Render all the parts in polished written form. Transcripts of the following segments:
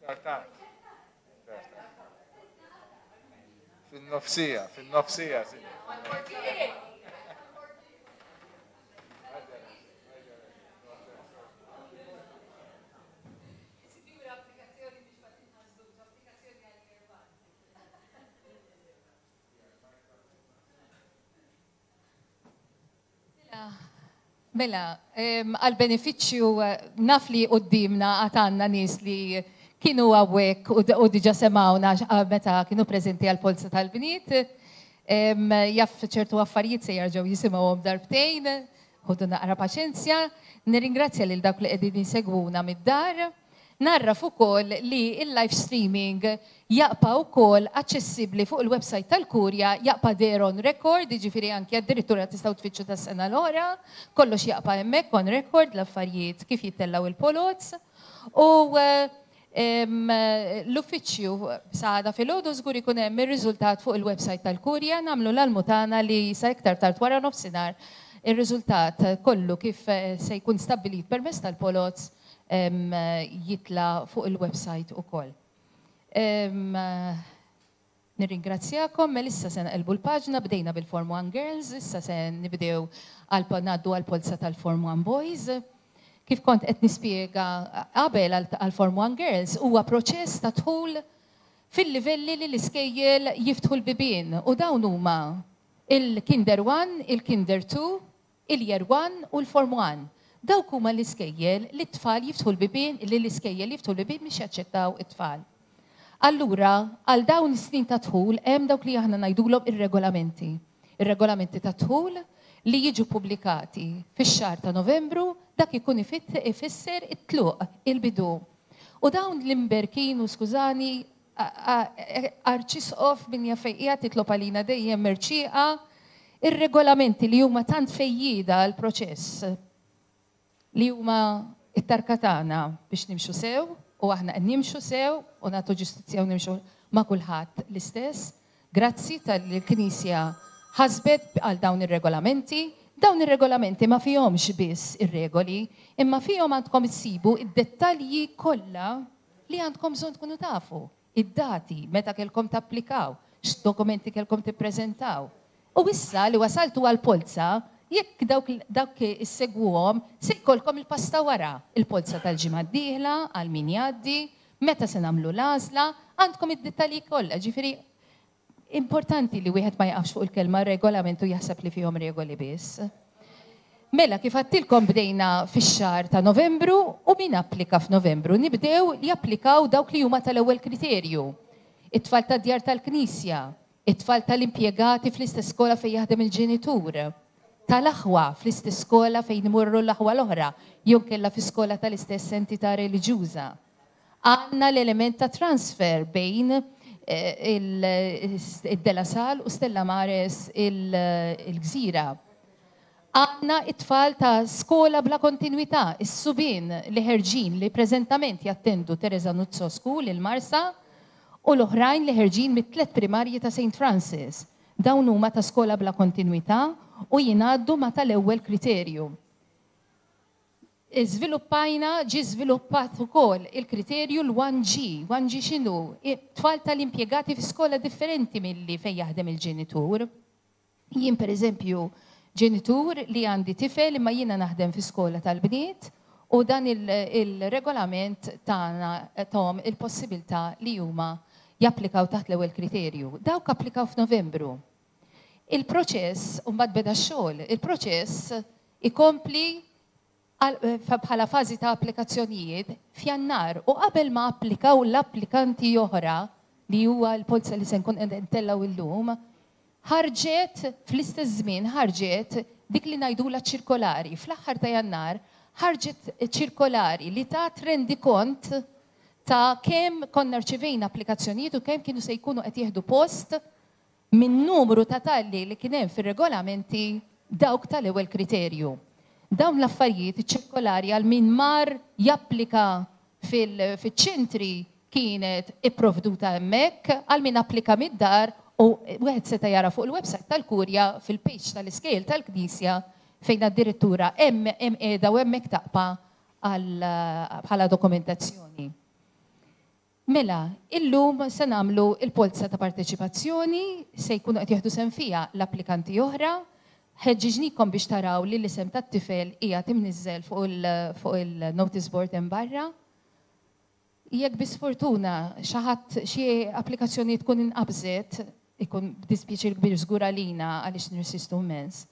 Iktar tard. Iktar tard. Fin-nofsija, fin-nofsija, sinjur. Mela, għal-benefiċċju naf li qudiemna għad għandna nies li kienu hawnhekk u diġà semgħuna meta kienu preżenti għall-polza tal-bniet. Jaf ċertu affarijiet se jerġgħu jisimgħuhom darbtejn, ħudu naqra paċenzja. Nirringrazzja lil dawk li qegħdin jsegwuna mid-dar. Ngħarraf ukoll li l-live streaming jaqpa' wkoll aċċessibbli fuq il-website tal-Kurja, jaqpa' there on record, jiġifieri anki addirittura tistgħu tfittxu tas-sena l-oħra, kollox jaqpa' hemmhekk on record l-affarijiet kif jittellgħu il-poloz. U l-uffiċċju sa għada filgħodu żgur ikun hemm ir-riżultat fuq il-website tal-Kurja, nagħmlu l-almu tagħna li sa iktar tard wara nofsinhar ir-riżultat kollu kif se jkun stabbilit permezz tal-poloz jitla' fuq il-website ukoll. Nirringrazzjakom, mela issa se naqilbu l-paġna, bdejna bil-Form 1 Girls, issa se nibdew ngħaddu għall-polza tal-Form 1 Boys. Kif kont qed nispjega qabel għall-Form 1 Girls huwa proċess ta' dħul fil-livelli li l-iskejjel jiftħu l-bibien u dawn huma il-Kinder 1, il-Kinder 2, Il-Year One u l-Form One. Dawk huma l-iskejjel li t-tfal jiftħu l-bibien, li l-iskejjel jiftħu l-bibien biex jaċċettaw it-tfal. Allura, għal dawn is-snin ta' dħul hemm dawk li aħna ngħidulhom ir-regolamenti. Ir-regolamenti tad-dħul li jiġu ppubblikati fix-xahar ta' Novembru, dak ikun ifisser it-tluq, il-bidu. U dawn l-imberkin u skużani, Arċisqof min jaf fejn qiegħed titlob għalina dejjem merċieqa, ir-regolamenti li huma tant fejjieda għall-proċess li huma t-tarka tagħna biex nimxu sew u aħna qed nimxu sew u nagħtu ġustizzja u nimxu ma' kulħadd l-istess. Grazzi talli l-Knisja ħasbet għal dawn ir-regolamenti. Dawn ir-regolamenti ma fihomx biss ir-regoli, imma fihom għandkom issibu d-dettalji kollha li għandkom bżonn tkunu tafu, id-dati, meta kellkom tapplikaw, x'dokumenti kellkom tippreżentaw. U issa li wasaltu għall-polza, jekk dawk dawk issegwuhom, se jkollkom il-pass ta' wara, il-polza tal-ġimgħa d-dieħla għal min jgħaddi, meta se nagħmlu l-għażla, għandkom id-dettalji kollha, ġifieri Importanti li wieħed ma jaqafx fuq il-kelma regolament u jaħseb li fihom regoli biss. Mela, kif għadtilkom bdejna fix-xahar ta' Novembru u min applika f'Novembru? Nibdew japplikaw dawk li huma tal-ewwel kriterju. It-tfal tad-djar tal-Knisja, it-tfal tal-impjegati fl-istess skola fejn jaħdem il-ġenitur, tal-aħwa fl-istess skola fejn imorru l-aħwa l-oħra jew inkella fi skola tal-istess entità reliġjuża. Għandna l-element ta' transfer bejn id-De La Salle u Stella Maris il-Gżira. Għandna t-tfal ta' skola bla kontinwità, is-subien li ħerġin li preżentament jattendu Teresa Nuzzo School il-Marsa u l-oħrajn li ħerġin mit-tliet primarji ta' Saint Francis. Dawn huma ta' skola bla kontinwità u jingħaddu ma' tal-ewwel kriterju. Żviluppajna, ġie żviluppat ukoll il-kriterju l-one G. One G x'inhu? Tfal tal-impjegati fi skola differenti milli fejn jaħdem il-ġenitur. Jien pereżempju ġenitur li għandi tifel imma jiena naħdem fi skola tal-bniet u dan il-regolament tana tahom il-possibilità li huma japplikaw taħt l-ewwel kriterju. Dawk applikaw f'Novembru. Il-proċess, u mbagħad beda x-xogħol, il-proċess ikompli bħala fażi ta' applikazzjonijiet f'Jannar u qabel ma applikaw l-applikanti oħra li huwa l-polza li se nkun qed ntellgħu llum, ħarġet fl-istess żmien ħarġet dik li ngħidulha ċirkolari. Fl-aħħar ta' Jannar ħarġet ċirkolari li tat rendikont ta' kemm konna rċivejna applikazzjonijiet u kemm kienu se jkunu qed jieħdu post min-numru ta' talli li kien hemm fir-regolamenti dawk tal-ewwel kriterju. Dawn l-affarijiet, iċ-ċirkolari għal min mar japplika fiċ-ċentri kienet ipprovduta hemmhekk, għal min applika mid-dar u wieħed seta' jara fuq il-website tal-Kurja fil-page tal-iskejjel tal-Knisja fejn addirittura hemm hemm qiegħda u hemmhekk taqpa' għal bħala dokumentazzjoni. Mela, illum se nagħmlu l-polza ta' parteċipazzjoni, se jkunu qed jieħdu sehem fiha l-applikanti oħra. Ħeġġiġnikom biex taraw li l-isem tat-tifel qiegħed imniżżel fuq il-notice board hemm barra. Jekk bi sfortuna xi ħadd xi applikazzjoni tkun inqabżet, ikun b'dispjaċir kbir żgur għalina għaliex nirsistu immens.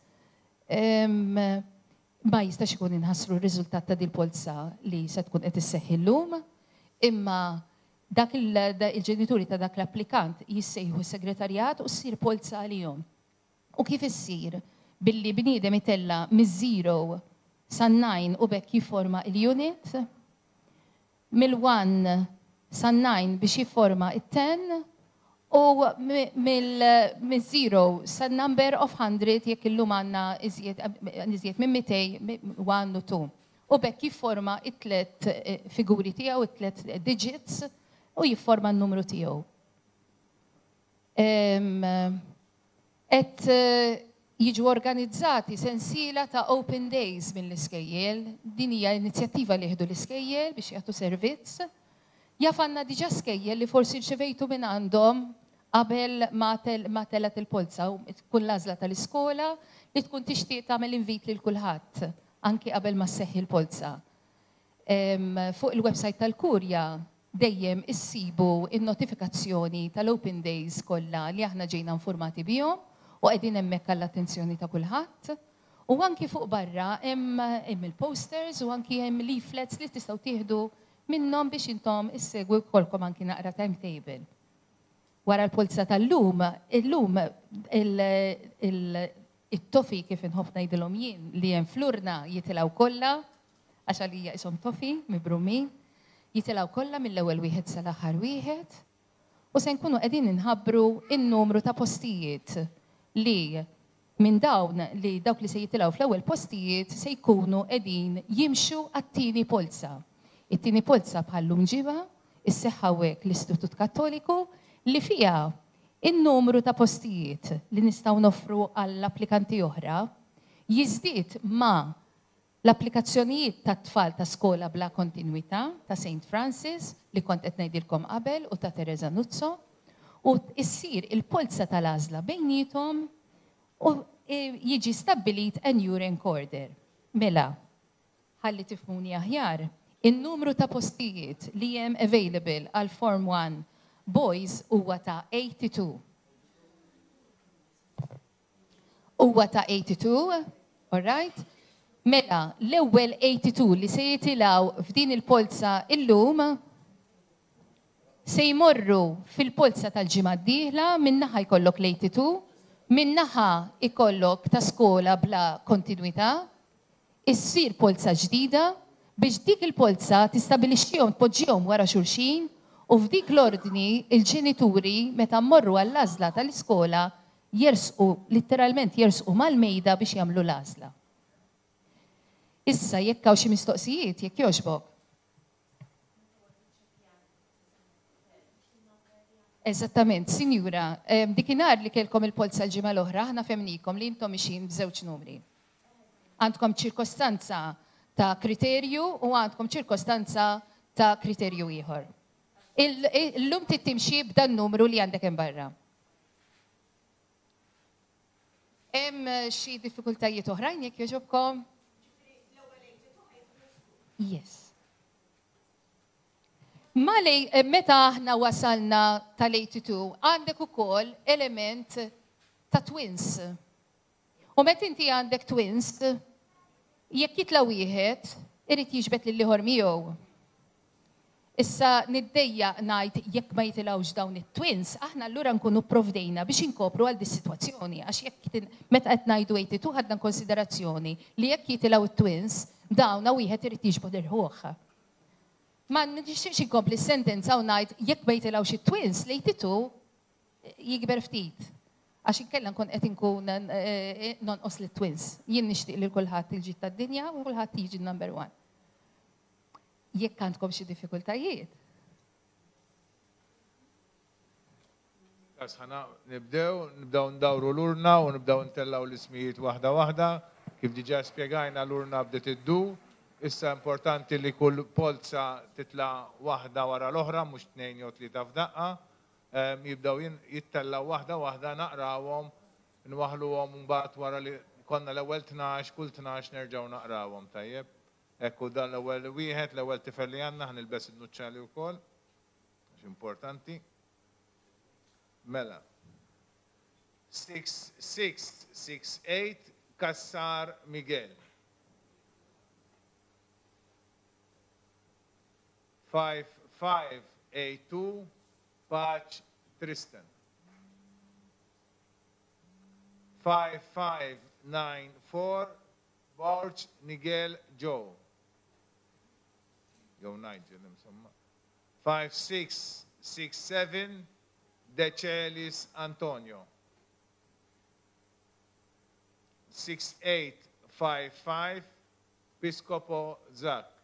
Ma jistax ikun inħassru r-riżultat ta' dil-polza li se tkun qed isseħħ illum, imma dak il-ġenituri ta' dak l-applikant jissejħu s-segretarjat u ssir polza għalihom. U kif issir? Billi bniedem itella' miż-zero san-nine u b'hekk jifforma il-unit, mill-one san-nine biex jifforma it-ten u mill-zero san-number of 100 jekk illum għandna iżjed minn 200, one u two. U b'hekk jifforma it-tliet figuri tiegħu, it-tliet digits u jifforma n-numru tiegħu. Qed jiġu organizzati sensiela ta' open days mill-iskejjel. Din hija inizjattiva li jieħdu l-iskejjel biex jagħtu servizz. Jaf għandna diġà skejjel li forsi rċevejtu minn għandhom qabel ma telgħet il-polza u tkun l-għażla tal-iskola li tkun tixtieq tagħmel invit lil kulħadd anki qabel ma sseħħ il-polza. Fuq il-website tal-Kurja dejjem issibu n-notifikazzjoni tal-Open Days kollha li aħna ġejna informati bihom u qegħdin hemmhekk għall-attenzjoni ta' kulħadd. U anki fuq barra hemm il-posters u anki hemm leaflets li tistgħu tieħdu minnhom biex intom issegwu jkollkom anki naqra timetable. Wara l-polza tal-lum, illum it-tofi kif inħobb ngħidilhom jien li hemm fl-urna jitilgħu kollha, għax għalija ishom tofi mibrumin, jitilgħu kollha mill-ewwel wieħed sal-aħħar wieħed u se nkunu qegħdin inħabbru n-numru ta' postijiet li minn dawn li dawk li se jitilgħu fl-ewwel postijiet se jkunu qegħdin jimxu għat-tieni polza. It-tieni polza bħal-lum ġimgħa isseħħ hawnhekk l-Istitut Kattoliku li fiha in-numru ta' postijiet li nistgħu noffru għall-applikanti oħra jiżdied ma' l-applikazzjonijiet tat-tfal ta' skola bla kontinwità ta' Saint Francis li kont qed ngħidilkom qabel u ta' Teresa Nuzzo u issir il-polza tal-għażla bejniethom u jiġi stabbilit a new rank order. Mela, ħalli tifhmuni aħjar, in-numru ta' postijiet li hemm available għal Form 1 Boys huwa ta' 82. Huwa ta' 82, all right? Mela, l-ewwel 82 li se jitilgħu f'din il-polza illum se jmorru fil-polza tal-ġimgħa d-dieħla, min-naħa jkollok l-82, min-naħa jkollok ta' skola bla kontinwità, issir polza ġdida biex dik il-polza tistabilixxihom tpoġġihom wara xulxin u f'dik l-ordni il-ġenituri meta mmorru għall-għażla tal-iskola jersqu, litteralment jersqu mal-mejda biex jagħmlu l-għażla. Issa jekk hawn xi mistoqsijiet, jekk jogħġbok. Eżattament, sinjura, dikinhar li kellkom il-polza l-ġimgħa l-oħra, aħna fehmnikom li intom mixjin b'żewġ numri. Għandkom ċirkostanza ta' kriterju u għandkom ċirkostanza ta' kriterju ieħor. Illum trid timxi b'dan numru li għandek hemm barra. Hemm xi diffikultajiet oħrajn jekk jogħġobkom? Yes. Mali, meta aħna wasalna tal-82, għandek ukoll element ta' twins. U meta inti għandek twins, jekk jitla' wieħed, irid jiġbed lill-ieħor miegħu. Issa niddejjaq ngħid jekk ma jitilgħux dawn it-twins, aħna allura nkunu pprovdejna biex inkopru għal dis-sitwazzjoni għax jekk meta qed ngħidu 82 ħadna konsiderazzjoni li jekk jitilgħu it-twins, dawna wieħed irid jiġbod il-ħuh. Ma nixtieqx inkompli s-sentenza u ngħid jekk ma jitilgħux it-twins, l-82 jikber ftit. Għax inkella nkun qed inkun nonqos lit-twins. Jien nixtieq lil kulħadd il-ġid tad-dinja u kulħadd jiġi number one. Jekk għandkom xi diffikultajiet. Ħana nibdew, nibdew ndawru l-urna u nibdew ntellgħu l-ismijiet waħda waħda. Kif diġà spjegajna l-urna bdiet iddur. Issa importanti li kull polza titla' waħda wara l-oħra, mhux tnejn jew tlieta f'daqqa. Jibdew jittellgħu waħda waħda, naqrawhom, nwaħħluhom u mbagħad wara li konna l-ewwel 12, kull 12 nerġgħu naqrawhom, tajjeb? Ekku dan l-ewwel wieħed, l-ewwel tifel li għandna, ħa nilbes in-nuċċali wkoll, għax importanti. Mela. 6668 Cassar Miguel. 5582 Pace Tristan. 5594 Borg Nigel Joe. Joe Nigel, insomma. 5667 De Celis Antonio. 6855 Piscopo Zak.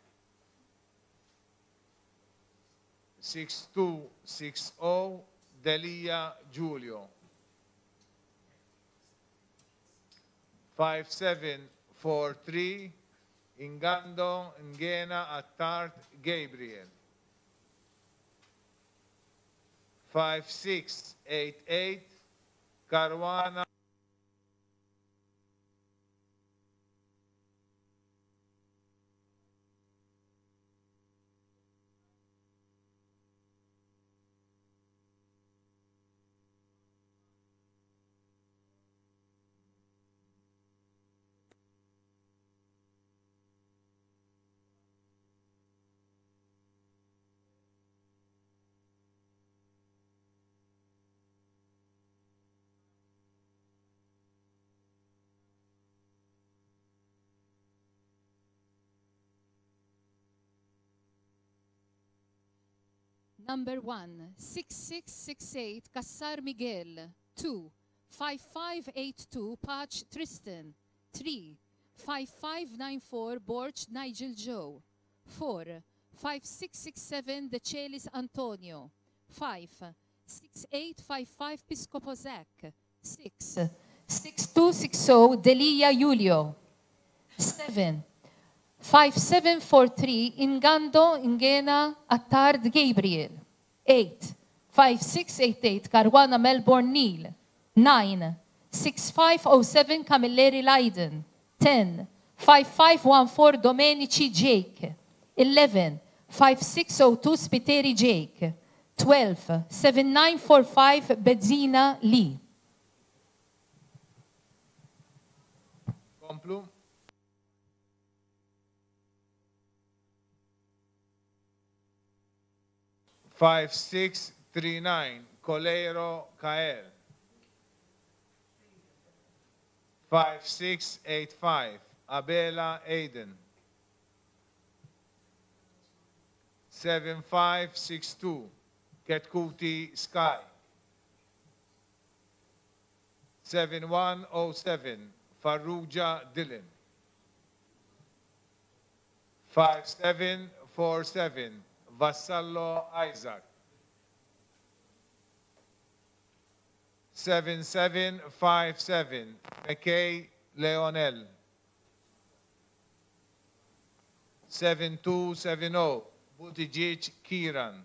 6260 Delia Giulio. 5743 Ingando Ngena Attard Gabriel. 5688 Caruana Number 1, 6668 Cassar Miguel. 2, 5582 Pace Tristan. 3, 5594 Borg Nigel Joe. 4, 5667 De Celis Antonio. 5, 6855 Piscopo Zach. 6, 6260 Delia Julio. 7, 5743 Ingando Ingena Attard Gabriel. 8, 5688 Caruana Melbourne Neil. 9, 6507 Camilleri Leiden. 10, 5514 Domenici Jake. 11, 5602 Spiteri Jake. 12, 7945 Bezzina Lee. Komplu. 5639 Coleiro Kael. 5685 Abela Aiden. 7562 Ketkuti Sky. 7107 Farrugia Dylan. 5747 Vassallo Isaac. 7757 McKay Leonel. 7270 Buttigieg Kiran.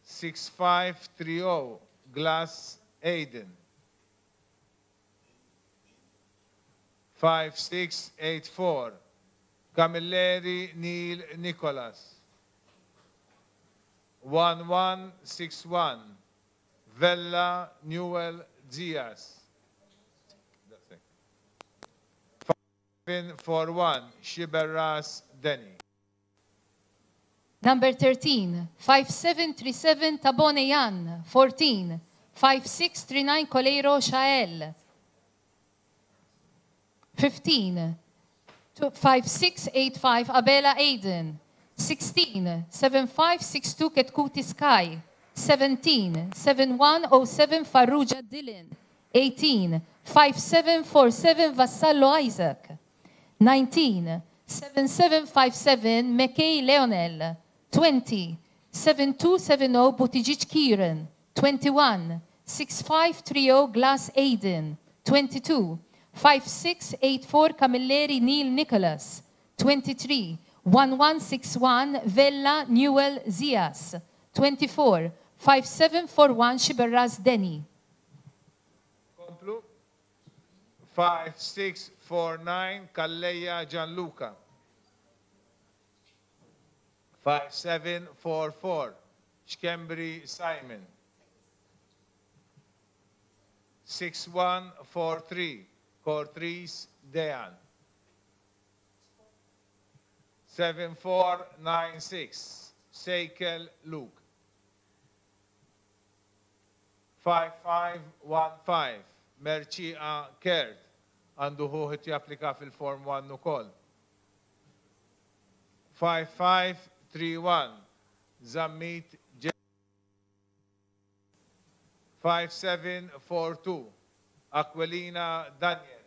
6530 Glass Aiden. 5684 Camilleri Neil Nicholas. 1161 Vella Newell Diaz. That's it. 5741 Shiberas Denny. Number 13, 5737 Tabone Jan. 14, 5639 Coleiro Shael. 15, 5685 Abela Aiden. 16, 7562 Ketkuti Sky. 17, 7107 Farrugia Dylan. 18, 5747 Vassallo Isaac. 19, 7757 McKay Leonel. 20, 7270 Buttigieg Kieran. 21, 6530 Glass Aiden. 22, 5684 Camilleri Neil Nicholas, 23, 1161 Vella Newell Zias, 24, 5741 Xiberras Denny. Komplu. 5649 Calleja Gianluca. 5744 Schembri Simon. 6143 Cortris Dejan. 7496 Seikel Luke. 5515 Merċieqa Kurt għandu ħuh japplika fil-Form 1 ukoll. 5531 Zammit J. 5742 Aquilina Daniel.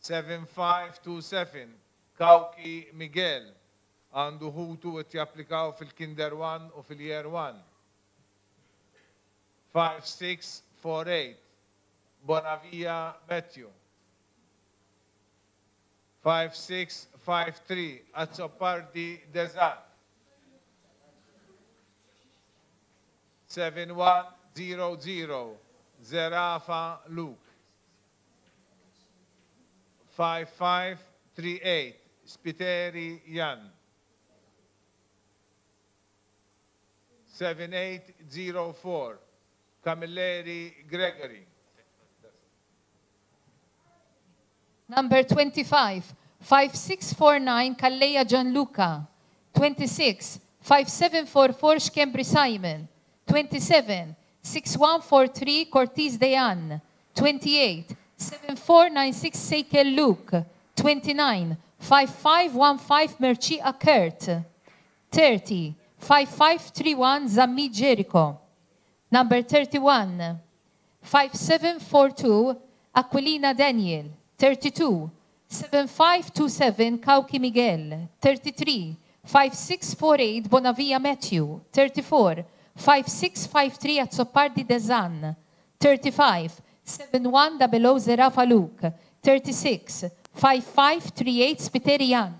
7527 Kauki Miguel għandu ħutu qed japplikaw fil-Kinder 1 u fil-Year 1. 5648 Bonavia Matthew. 5653 Azzopardi Dezan. 7100 Zerafa Luke. 5538 Spiteri Jan. 7804 Camilleri Gregory. Number 25, 5649 Calleja Gianluca. 26, 5744 Schembri Simon. 27, 6143 Cortez Dejan. 28, 7496 Seikel Luke. 29, 5515 Merċieqa Kurt. 30, 5531 Zammit Jericho. Number 31, 5742 Aquilina Daniel. 32, 7527 Kauki Miguel. 33, 5648 Bonavia Matthew. 34, 5653 Azzopardi Dezan. 35, 7100 Zerafa Luke. 36, 5538 Spiteri Jan.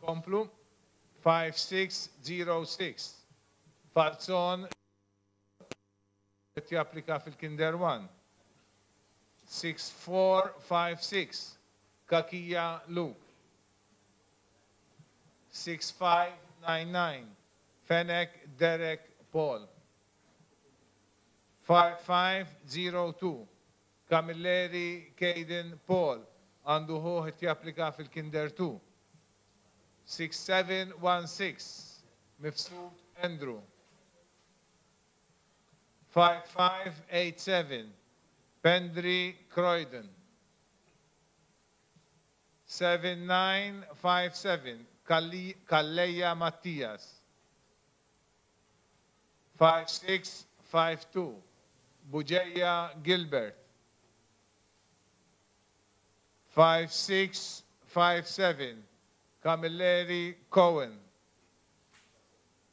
Komplu. 5606 Falzon qed japplika fil-Kinder 1. 6456 Kakia Luke. 6599 Fenek Derek Paul. 5502 Camilleri Caden Paul għandu ħuh qed japplika fil-Kinder 2. 6716 Mifsud Andrew. 5587 Pendry Croydon. 7957 Calleja Mattias. 5652 Bugeja Gilbert. 5657 Camilleri Cohen.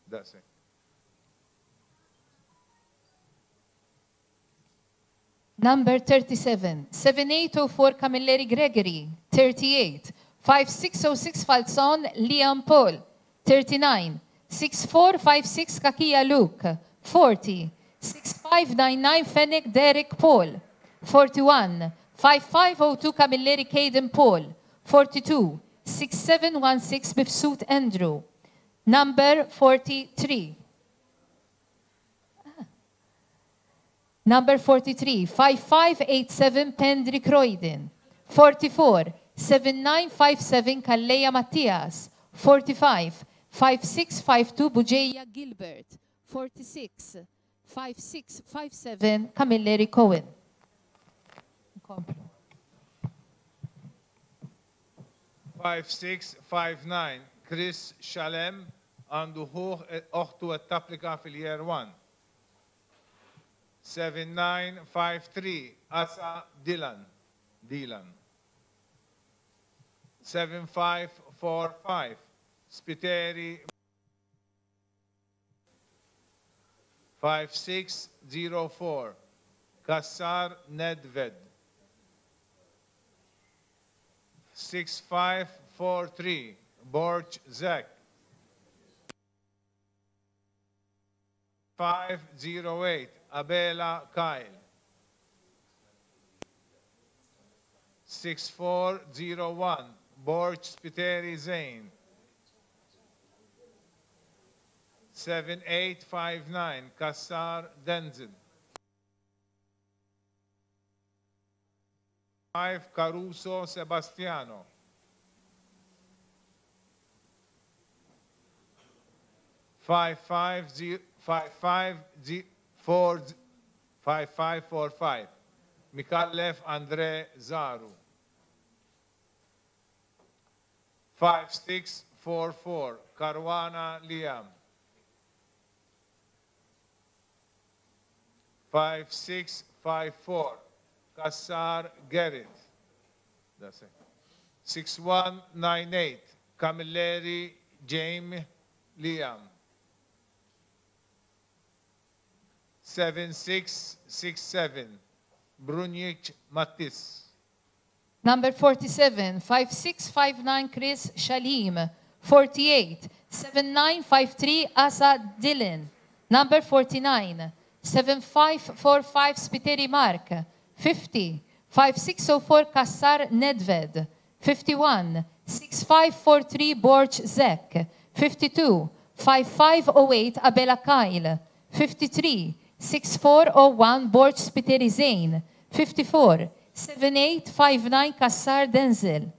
That's it. Number 37, 7804 Camilleri Gregory. 38, 5606 Falzon Liam Paul. 39, 6456 Kakia Luke. 40, 6599 Fennec Derek Paul. 41, 5502 Camilleri Caden Paul. 42, 6716 Mifsud Andrew. Number 43. Number 43, 5587 Pendry Croydon. 44, 7957 Calleja Mattias. 45, 5652 Bugeja Gilbert. 46, 5657 Camilleri Cohen. Nkomplu. 5659 Chris Shalem għandu ħuh oħtu qed tapplika fil-Year 1. 7953 Asa Dylan. Dylan. 7545 Spiteri 5604 Cassar Nedved. 6543, Borch Zek. 508, Abela Kyle. 6401, Borch Spiteri Zane. 7859, Kassar Denzin. 5, Caruso Sebastiano. 5 5 5 5 4 5 5 4 5. Mikallef Andre Zaru. 5 6 4 4. Caruana Liam. 5 6 5 4. Kassar Gerrit. That's it. 6198. Camilleri James Liam. 7667. Brunic Mattis. Number 47, 5659 Chris Shalim. 48, 7953 Asa Dillon. Number 49, 7545 Spiteri Mark. 50, 5604 Kassar Nedved. 51, 6543 Borch Zek. 52, 5508 Abela Kyle. 53, 6401 Borch Spiteri Zane. 54, 7859 Kassar Denzel.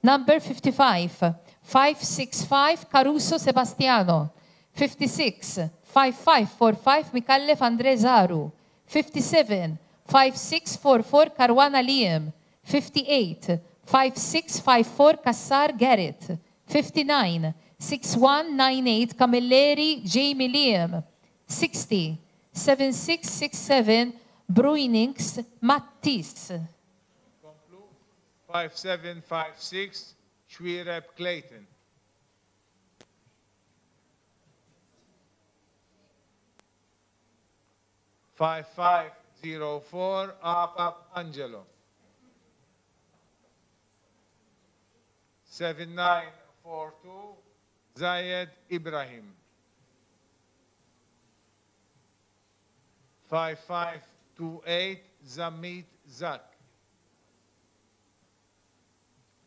Number 55, 565 Caruso Sebastiano. 56, 5545 Mikallef Andre Zaru. 57, 5644 Caruana Liam. 58, 5654 Kassar Garrett. 59, 6198 Camilleri Jamie Liam. 60, 7667 Bruinings Mattis. 5756 Shwireb Clayton. 5504 Apap Angelo. 7942 Zayed Ibrahim. 5528 Zamit Zak.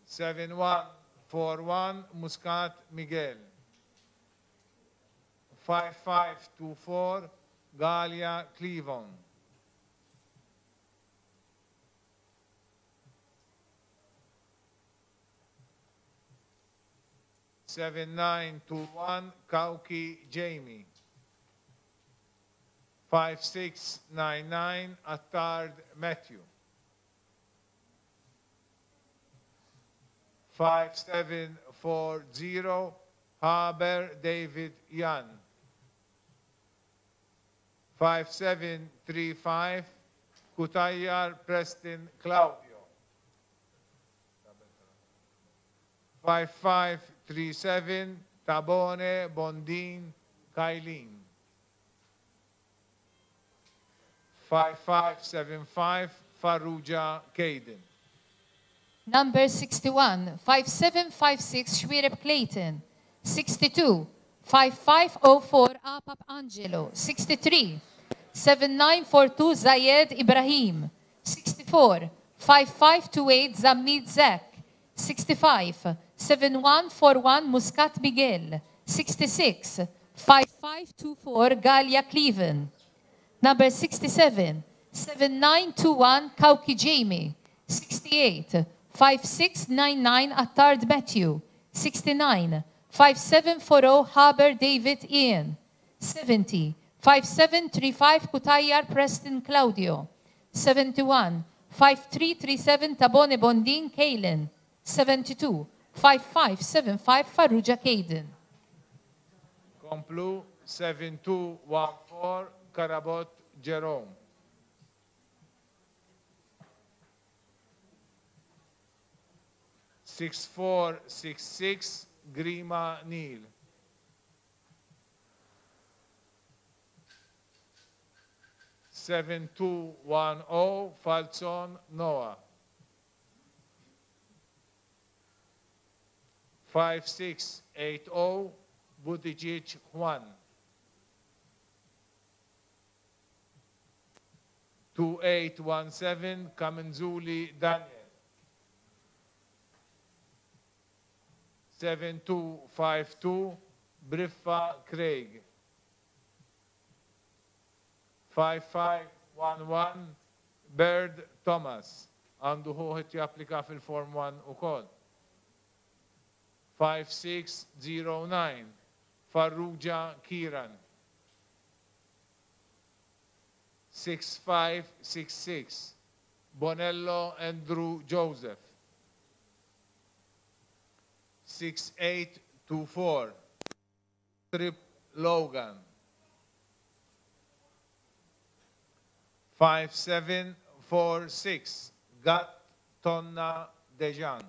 7141 Muscat Miguel. 5524 Galia Cleavon. 7921 Kauki Jamie. 5699 Attard Matthew. 5740 Haber David Jan. 5735 Kutayar Preston Claudio. 5537 Tabone Bondin Kailin. 5575 Faruja Caden. Number 61, 5756 Shwireb Clayton. 62, 5504 Apap Angelo. 63, 7942 Zayed Ibrahim. 64, 5528 Zamid Zek. 65, 7141 Muscat Miguel. 66, 5524 Galia Cleven. Number 67, 7921 Kauki Jamie. 68, 5699 Attard Matthew. 69, 5740 Haber David Ian. 70, 5735 Kutayar Preston Claudio. 71, 5337 Tabone Bondin Kalen. 72, 5575 Faruja Caden. Complu 7214 Karabot Jerome. 6466 Grima Neil. 7210 Falzon Noah. 5680 Buttigieg Juan. 2817 Kamenzuli Daniel. 7252 Briffa Craig. 5511 Bird Thomas. Għandu ħuh japplika fil-Form 1 ukoll. 5609 Farrugia Kiran. 6566 Bonello Andrew Joseph. 6824 Trip Logan. 5746 Gat Tonna Dejan.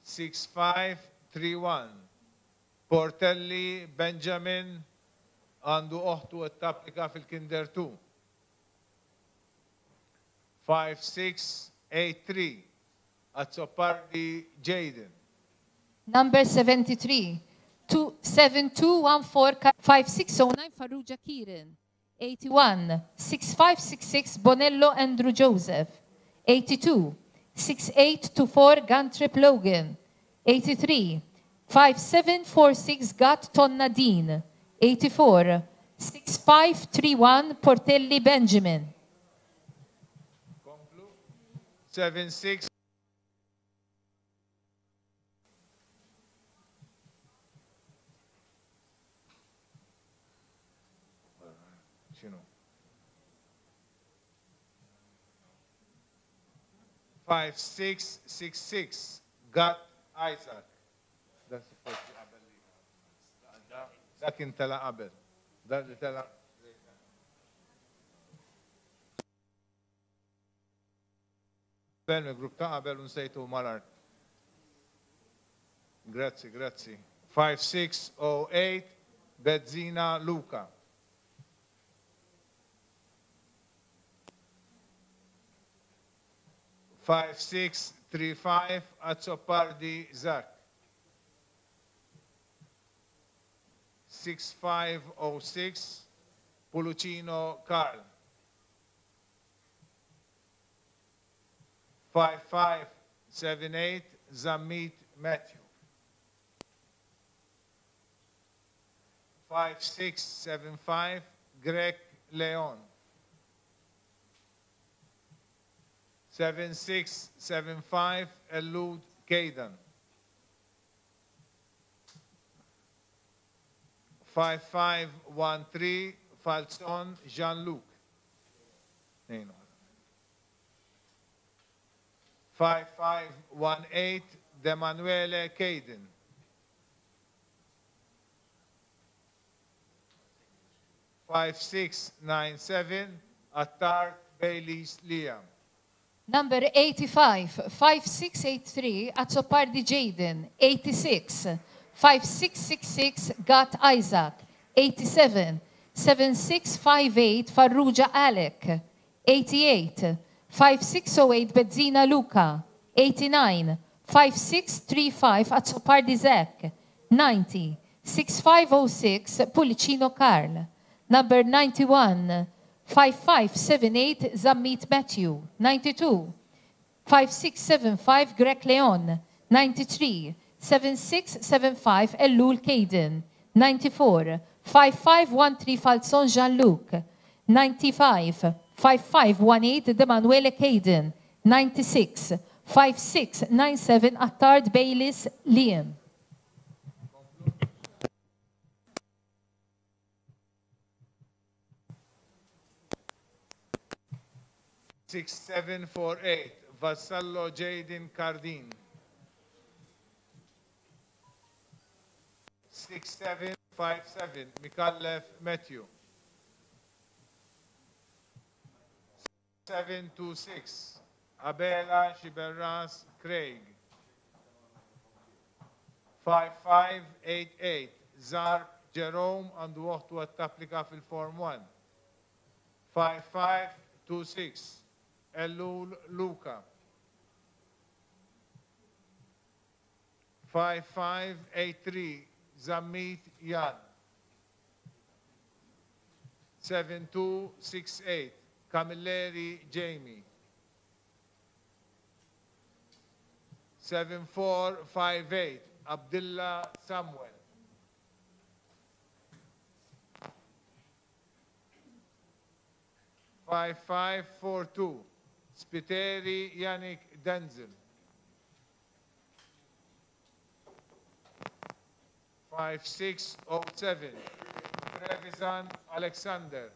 6531 Portelli Benjamin għandu oħtu qed tapplika fil-Kinder 2. 5683 Azzopardi Jaden. Number 73, 7214 5609 Farrugia Kiran. 81, 6566 Bonello Andrew Joseph. 82, 6824 Guntrip Logan. 83, 5746 Gat Tonna Dean. 84, 6531 Portelli Benjamin. 76 x'inhu? 5666 Gat Isaac. Dak suppost li qabel li. Dak intela qabel. Dak li tela. Qabel mill-grupp ta' qabel u nsejtu mal-art. Grazzi, grazzi. 5608 Bezzina Luca. 5635 Azzopardi Zak. 6506 Pulucino Carl. 5578 Zammit Matthew. 5675 Greg Leon. 7675 Elud Caden. 5513 Falzon Jean-Luc. 5518 Demanuele Caden. 5697 Attar Baileys Liam. Number 85, 5683 Azzopardi Jaden. 86, 5666 Gat Isaac. 87, 7658 Farrugia Alec. 88, 5608 Bezzina Luca. 89, 5635 Azzopardi Zek. 90, 6506 Pulicino Carl. Number 91, 5578 Zammit Matthew. 92, 5675 Greg Leon. 93, 7675 Ellul Caden. 94, 5513 Falzon Jean-Luc. 95, 5518 Demanuele Caden. 96, 5697 Attard Baylis Liam. 6748 Vassallo Jaden Cardin. 6757 Mikallef Matthew. 726 Abela Shiberras Craig. 5588 Zarb Jerome għandu oħtu qed tapplika fil-Form 1. 5526 Ellul Luca. 5583 Zammit Jan. 7268 Camilleri Jamie. 7458 Abdullah Samuel. 5542 Spiteri Yannick Denzel. 5607 Trevisan Alexander.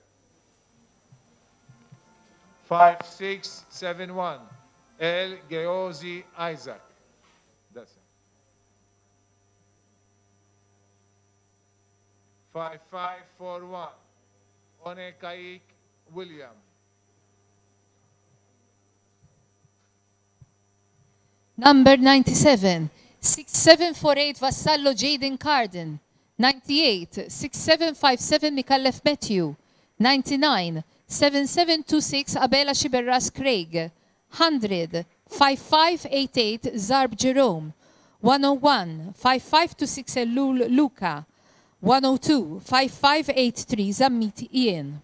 5671 El Geozi Isaac. That's it. 5541 One Kaik William. Number 97, 6748 Vassallo Jaden Carden. 98, 6757 Mikallef Matthew. 99, 7726 Abela Shiberras Craig. 100, 5588 Zarb Jerome. 101, 5526 Elul Luca. 102, 5583 Zammit Ian.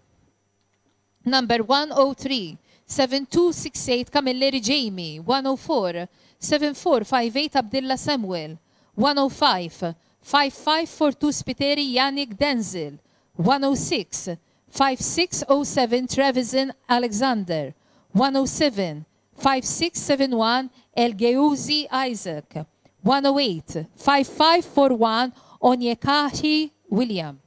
Number 103, 7268 Camilleri Jamie, 104, 7458 Abdullah Samuel, 105, 5542 Spiteri Yannick Denzel, 106, 5607 Trevisan Alexander, 107, 5671 El Geuzi Isaac, 108, 5541 Onyekahi William.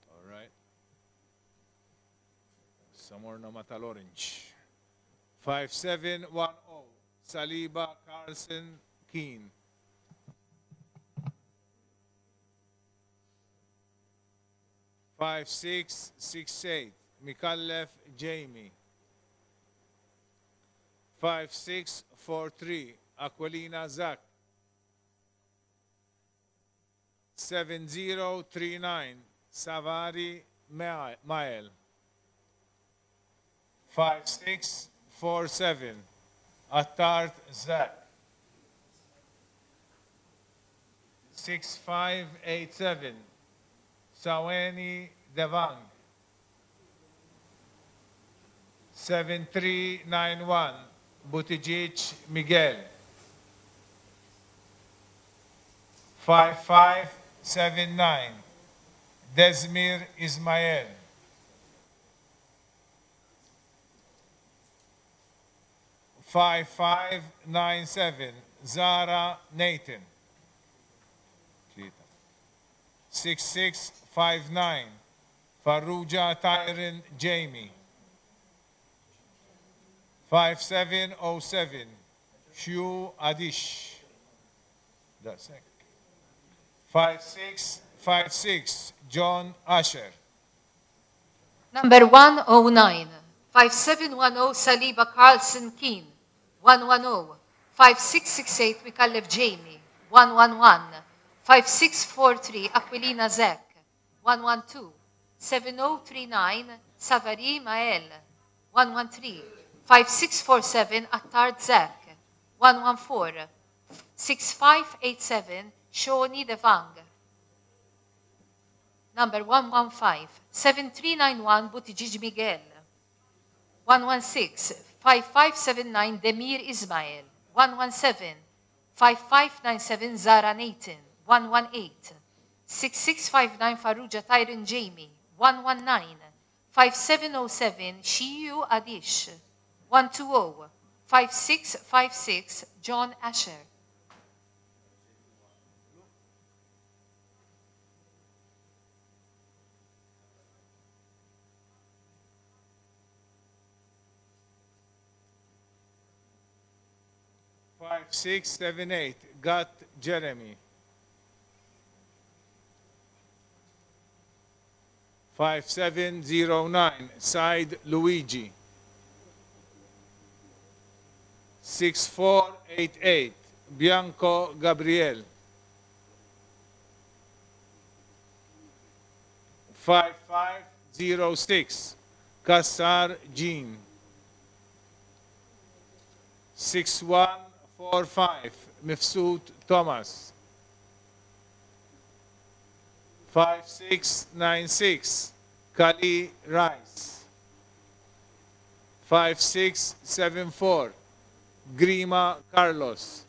All right. Somewhere no matter orange. 5710 Saliba Carlson Keane. 5668 Mikallef Jamie. 5643 Aquilina Zak. 7039 Savari Mael. 5647 Attart Zak. 6587 Saweni Devang. 7391 Buttigieg Miguel. 5579 Desmir Ismael. 5597 Zara Nathan. 6659 Farrugia Tyron Jamie. 5707 Hugh Adish. That's it. 5656 John Asher. Number 109, 5710 Saliba Carlson Keane, 110, 5668 Mikallef Jamie, 111, 5643 Aquilina Zek, 112, 7039 Savari Mael, 113, 5647 Attard Zek, 114, 6587 Shawnee Devang. Number 115, 7391 Buttigieg Miguel, 116, 5579 Demir Ismail, 117, 5597 Zara Nathan, 118, 6659 Farrugia Tyron Jamie, 119, 5707 Shiyu Adish, 120, 5656 John Asher. 5678 Gat Jeremy. 5709 Said Luigi. 6488 Bianco Gabriel. 5506 Kassar Jean. 6145 Mifsud Thomas. 5696 Kali Rice. 5674 Grima Carlos.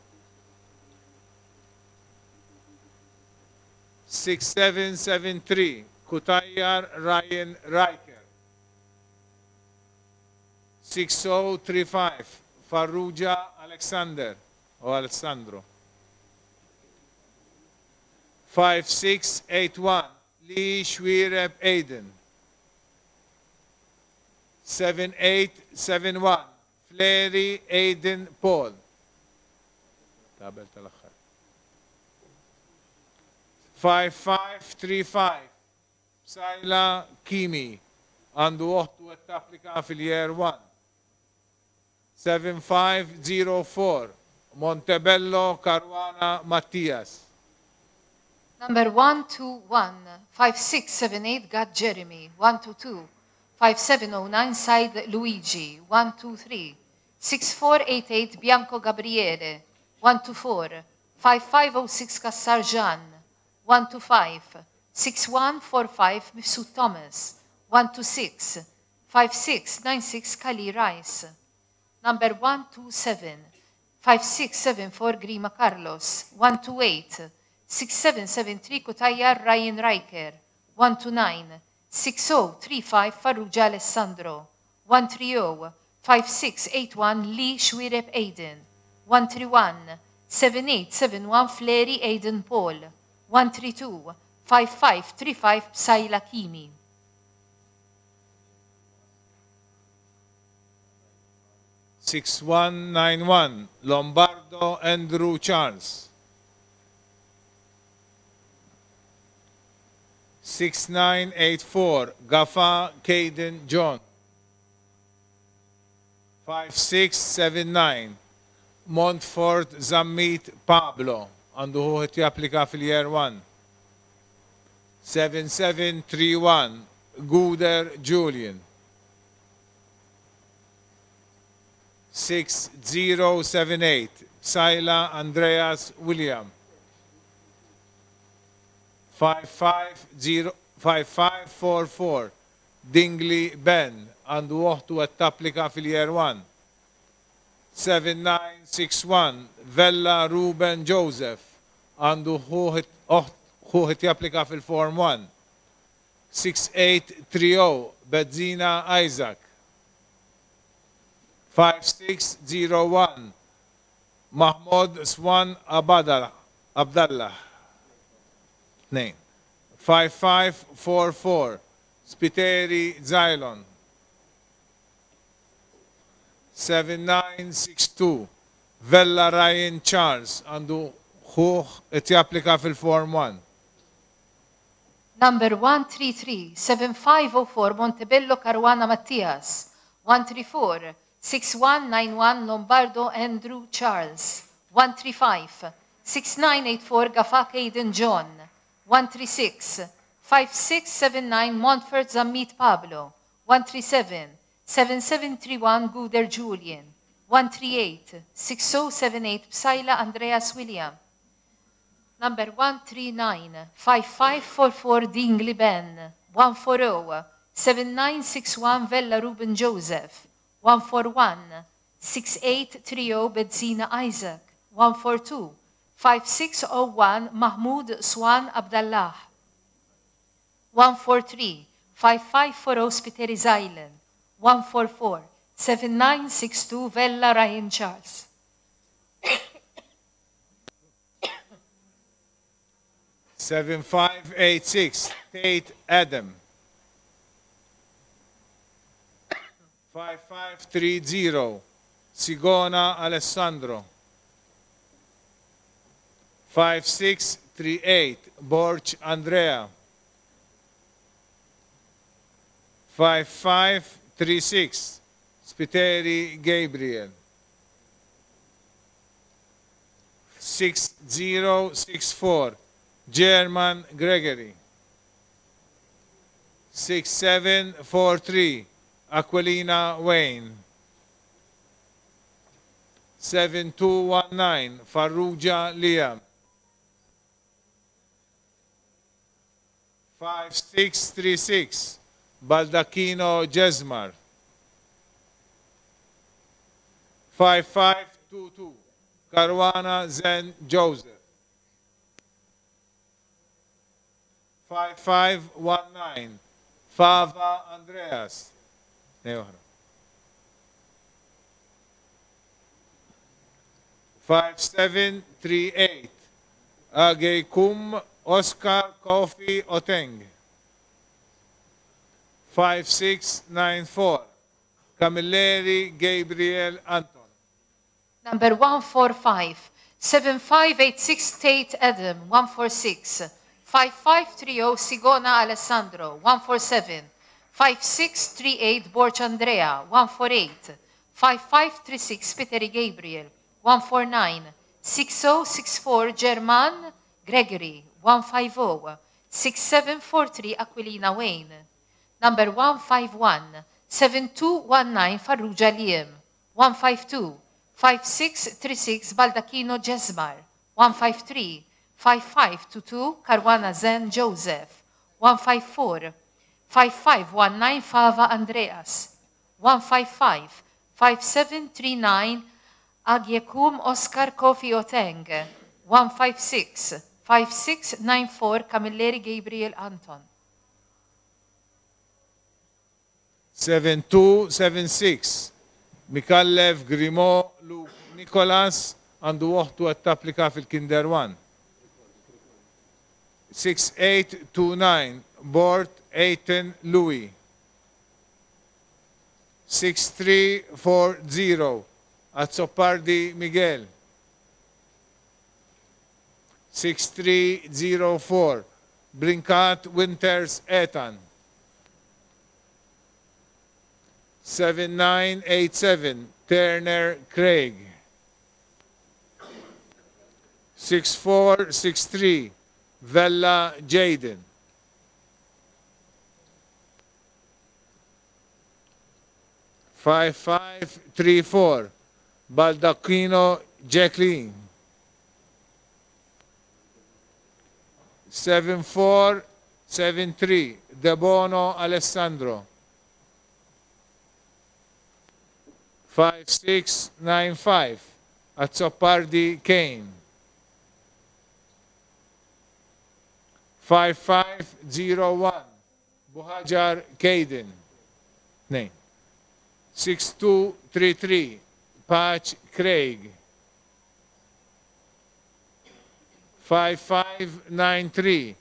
6773 Kutayar Ryan Riker. 6035 Farrugia Alexander o Alessandro. 5681 Lee Shwireb Aiden. 7871 Fleri Aiden Paul. Tabel tal-aħħar. 5535 Sajla Kimi għandu oħtu qed tapplika fil-year 1. 7504 Montebello Caruana Mattias. Number 121, 5678 Gad Jeremy, 122, 5709 Said Luigi, 123, 6488 Bianco Gabriele, 124, 5506 Kassar Jean, 125, 6145 Mifsud Thomas, 126, 5696 Kali Rice. Number 127, 5674 Grima Carlos, 128, 6773 Kutayar Ryan Riker, 129, 6035 Farrugia Alessandro, 130, 5681 Lee Shwireb Aiden, 131, 7871 Fleri Aiden Paul, 132, 5535 Psaila Kimi. 6191 Lombardo Andrew Charles. 6984 Gafa Caden John. 5679 Montfort Zammit Pablo għandu ħuħet japplika fil-year 1. 7731 Guder Julian. 6078 Saila Andreas William. 5544 Dingley Ben għandu oħtu qed tapplika fil-year 1. 7961 Vella Ruben Joseph għandu ħuħet japplika fil-Form 1. 6830 Bedzina Isaac. 5601 Mahmoud Swan Abadala, Abdallah. 2. 5544 Spiteri Zylon. 7962 Vella Ryan Charles għandu ħuħ qed japplika fil-Form 1. Number 133, 7504 Montebello Caruana Mattias, 134, 6191 Lombardo Andrew Charles, 135, 6984 Gafak Aiden John, 136, 5679 Montfort Zammit Pablo, 137, 7731 Guder Julian, 138, 6078 Psaila Andreas William. Number 139, 5544 Dingley Ben, 140, 7961 Vella Ruben Joseph, 141, 6830 Bedzina Isaac, 142, 5601 Mahmoud Swan Abdallah, 143, 5540 Spiteris Island, 144, 7962 Vella Ryan Charles. 7586 Tate Adam. 5530 Sigona Alessandro. 5638 Borch Andrea. 5536 Spiteri Gabriel. 6064 German Gregory. 6743 Aquilina Wayne. 7219 Farrugia Liam. 5636 Baldacchino Jesmar. 5522 Caruana Zen Joseph. 5519 Fava Andreas. Nej, oħra. 5738 Ageikum Oscar Kofi Oteng. 5694 Camilleri Gabriel Anton. Number 145, 7586 Tate Adam, 146, 5530 Sigona Alessandro, 147, 5638 Borch Andrea, 148, 5536 Peter Gabriel, 149, 6064 German Gregory, 150, 6743 Aquilina Wayne. Number 151, 7219 Farrugia Liam, 152, 5636 Baldacchino Jesmar, 153, 5522 Caruana Zen Joseph, 154, 5519 Fava Andreas, 155, 5739 Agiekum Oscar Kofi Oteng, 156, 5694 Camilleri Gabriel Anton. 7276 Mikallev Grimo Luke Nicholas għandu oħtu qed tapplika fil-Kinder 1. 6829 Bort Aiton Louis. 6340 Azzopardi Miguel. 6304 Brincat Winters Ethan. 7987 Turner Craig. 6463 Vella Jaden. 5534 Baldacchino Jacqueline. 7473 De Bono Alessandro. 5695 Azzopardi Kane. 5501 Buhajar Caden. Nej. 6233 Patch Craig. 5593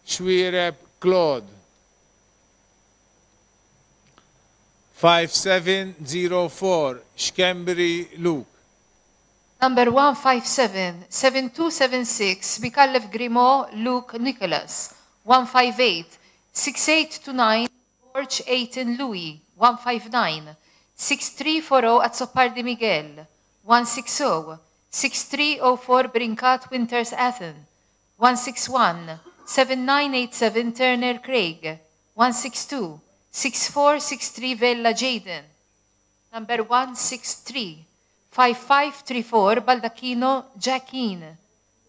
Schwiereb Claude. 5704 Schembri Luke. Number 157, 7276, Micallef Grimaud, Luke Nicholas. 158, 6829, George Aiton Louis. 159, 6340, Azzopardi Miguel. 160, 6304, Brincat Winters Athen. 161, 7987, Turner Craig. 162, 6463, Vella Jaden. Number 163, 5534, Baldacchino Jacquin.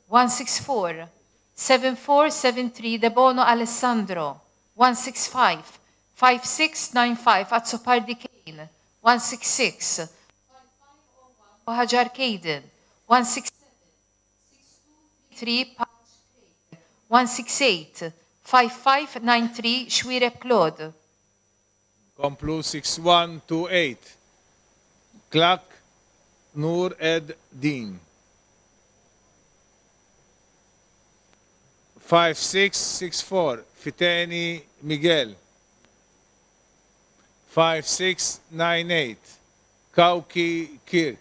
164, 7473, De Bono Alessandro. 165, 5695, Azzopardi Kane. 166, Hajar Caden. 167, 623, 168, 5593, Shwirep Claude. Komplu 6128 Klak Nur Ed Din. 5664 Fiteni Miguel. 5698 Kauki Kirk.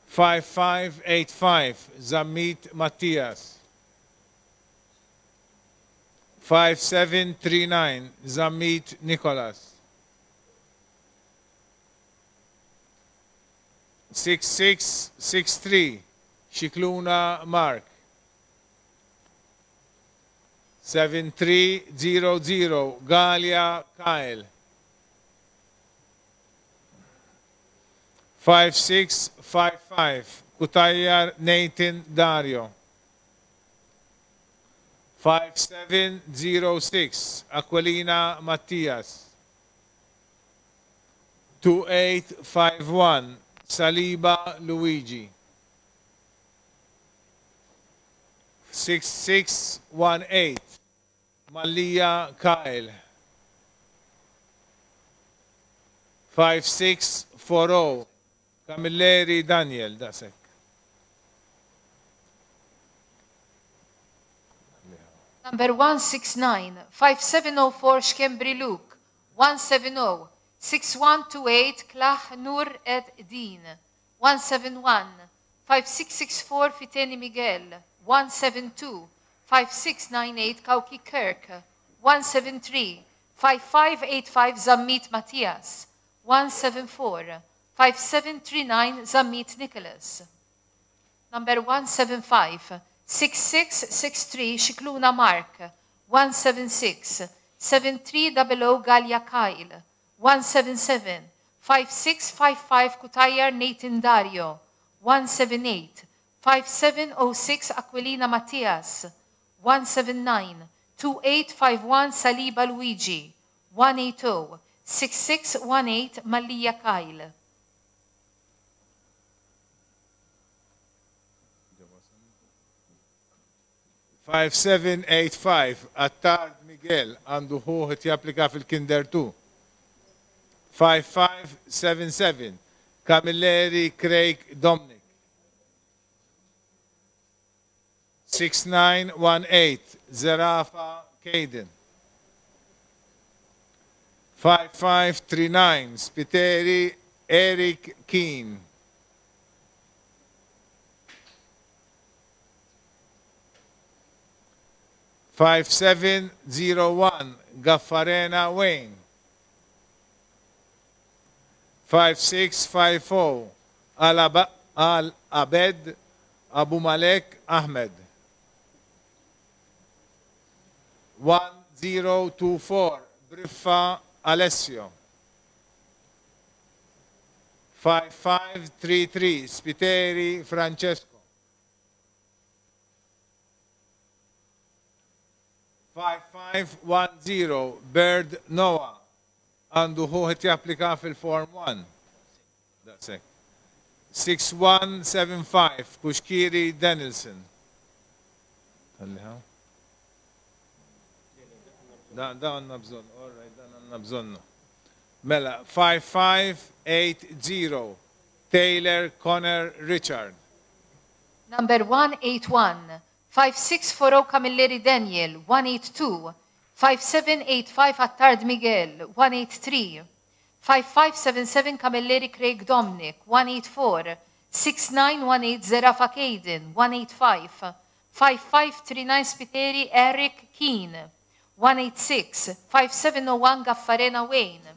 5585 Zammit Mattias. 5739 Zammit Nicholas. 6663 Scicluna Mark. 7300 Galea Kyle. 5655 Cutajar Nathan Dario. 5706 Aquilina Mattias. 2851 Saliba Luigi. 6618 Mallia Kyle. 5640 Camilleri Daniel. Daqshekk. Number 169, 5704 Schembri Luke, 170, 6128 Klah Nur Ed Din, 171, 5664 Fiteni Miguel, 172, 5698 Kauki Kirk, 173, 5585 Zammit Matthias, 174, 5739 Zammit Nicholas. Number 175, 6663 Scicluna Mark, 176, 7300 Galea Kyle, 177, 5655 Cutajar Nathan Dario, 178, 5706 Aquilina Mattias, 179, 2851 Saliba Luigi, 180, 6618 Mallia Kyle. 5785 Attard Miguel għandu ħuh japplika fil-Kinder 2. 5577 Camilleri Craig Dominic. 6918 Zerafa Caden. 5539 Spiteri Eric Keane. 5701 Gaffarena Wayne. 5654 Al Abed Abu Malek Ahmed. 1024 Briffa Alessio. 5533 Spiteri Francesco. 5510 Bird Noah għandu ħuh japplika fil-Form 1. That's it. 6175 Kushkiri Danielson. Da għandna bżonn, all right, dan għandna bżonnu. Mela, 5580 Taylor Connor Richard. Number 181, 5640 Camilleri Daniel, 182, 5785 Attard Miguel, 183, 5577 Camilleri Craig Dominic, 184, 6918 Zerafa Caden, 185, 5539 Spiteri Eric Keane, 186, 5701 Gaffarena Wayne,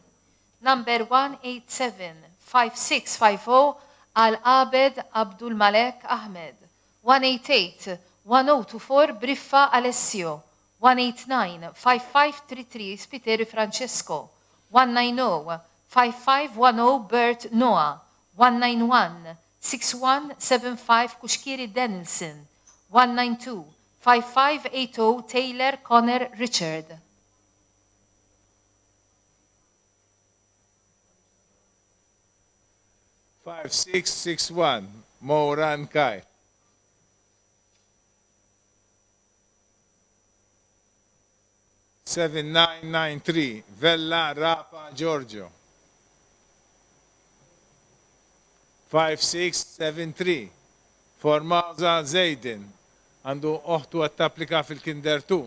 number 187, 5650 Al Abed Abdul Malek Ahmed, 188, 1024 Briffa Alessio, 189, 5533 Spiteri Francesco, 190, 5510 Bert Noah, 191, 6175 Kushkiri Danielson, 192, 5580 Taylor Connor Richard. 5661 Moran Kai. 7993 Vella Rapa Giorgio. 5673 Formosa Zayden għandu oħtu qed tapplika fil-Kinder 2.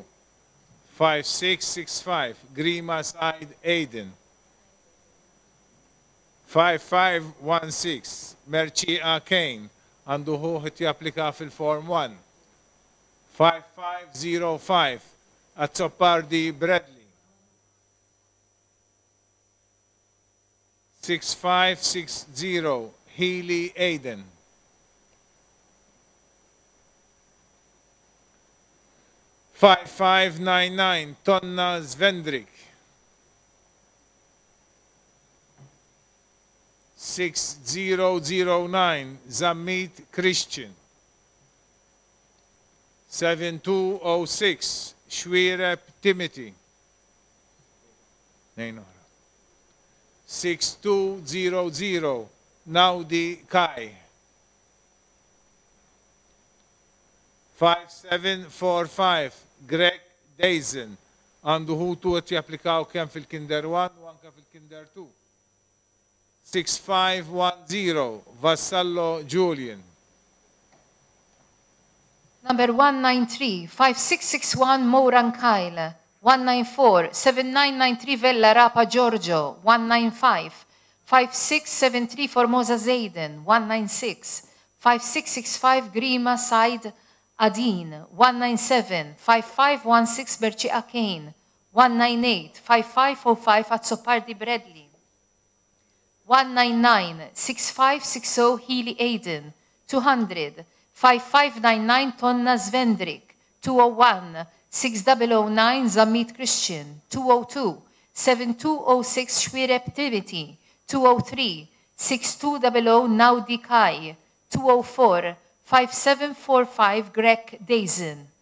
5665 Grima Said Aiden. 5516 Merċieqa Kane għandu ħuh japplika fil-Form 1. 5505 Azzopardi Bradley. 6560, Healy Aiden. 5599, Tonna Zvendrik. 6009, Zammit Christian. 7206, Xuereb Timothy. Nejn oħra. 6200, Naudi Kai. 5745, Greg Dazen. Għandu ħutu qed japplikaw kemm fil-Kinder 1 u anke fil-Kinder 2. 6510, Vassallo Julian. Number 193, 5661 Moran Kyle, 194, 7993 Vella Rapa Giorgio, 195, 5673 Formosa Zayden, 196, 5665 Grima Said Adin, 197, 5516 Berċiqa Kane, 198, 5505 Azzopardi Bradley, 199, 6560 Healy Aiden, 200, 5599 Tonna Zvendrik, 201, 6009 Zammit Christian, 202, 7206 Xuereb Timothy, 203, 6200 Naudi Kai, 204, 5745 Greg Dazen.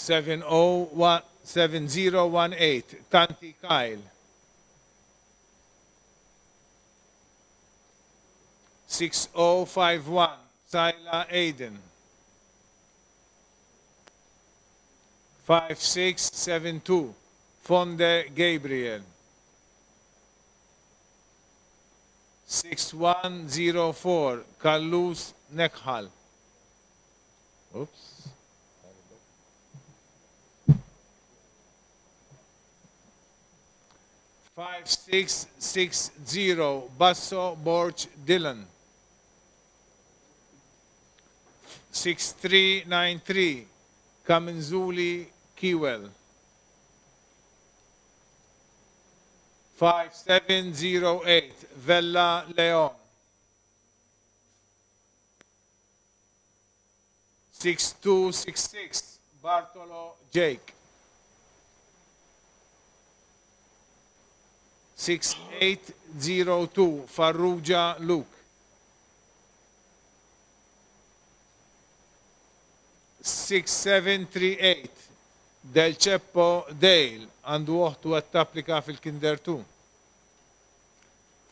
7018, Tanti Kyle. 6051, Tyler Aiden. 5672, Fonde Gabriel. 6104, Kallus Nekhal. Oops. 5660, Basso Borch Dillon. 6393, Kamenzuli Kiwel. 5708, Vella Leon. 6266, Bartolo Jake. 6802, Farrugia Luke. 6738, Del Ceppo Dale, għandu oħtu qed tapplika fil-Kinder 2.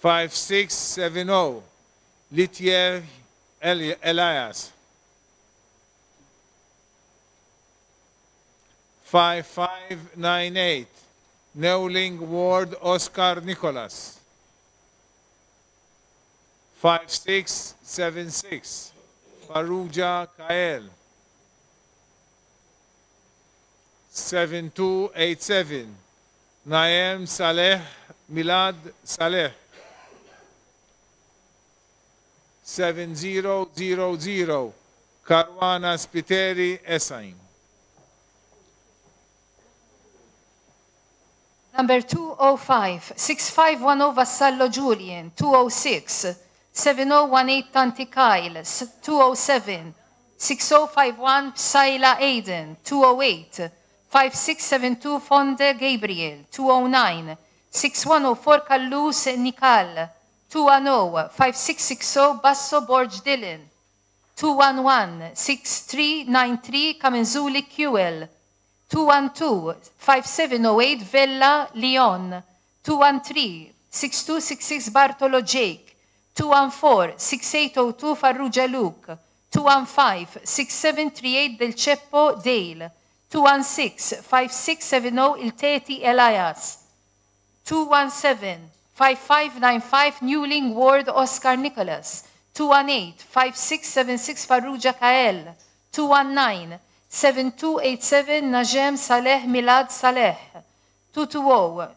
5670, Litjev Elias. 5598, Newling Ward Oscar Nicholas. 5676, Farrugia Kael. 7287, Naem Saleh Milad Saleh. 7000, Caruana Spiteri Esain. Number 205, 6510 Vassallo Julian, 206, 7018 Tanti Kyle, 207, 6051 Psaila Aiden, 208, 5672 Fonde Gabriel, 209, 6104 Kallus Nikal, 210, 5660 Basso Borg Dillon, 211, 6393 Kamenzuli Kewell, 212, 5708 Vella Leon, 213, 6266 Bartolo Jake, 214, 6802 Farrugia Luke, 215, 6738 Del Ceppo Dale, 216, 5670 Il Teti Elias, 217, 5595 Newling Ward Oscar Nicholas, 218, 5676 Farrugia Kael, 219, 7287 Najem Saleh Milad Saleh, 220,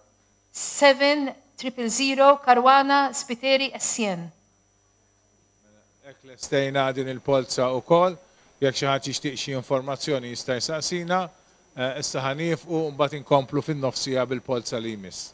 7000 Caruana Spiteri Essien. Hekk lestejna din il-polza wkoll. Jekk xi ħadd jixtieq xi informazzjoni jista' jsaqsina. Issa ħa nieqfu u mbagħad inkomplu fin-nofs siegħa bil-polza li jmiss.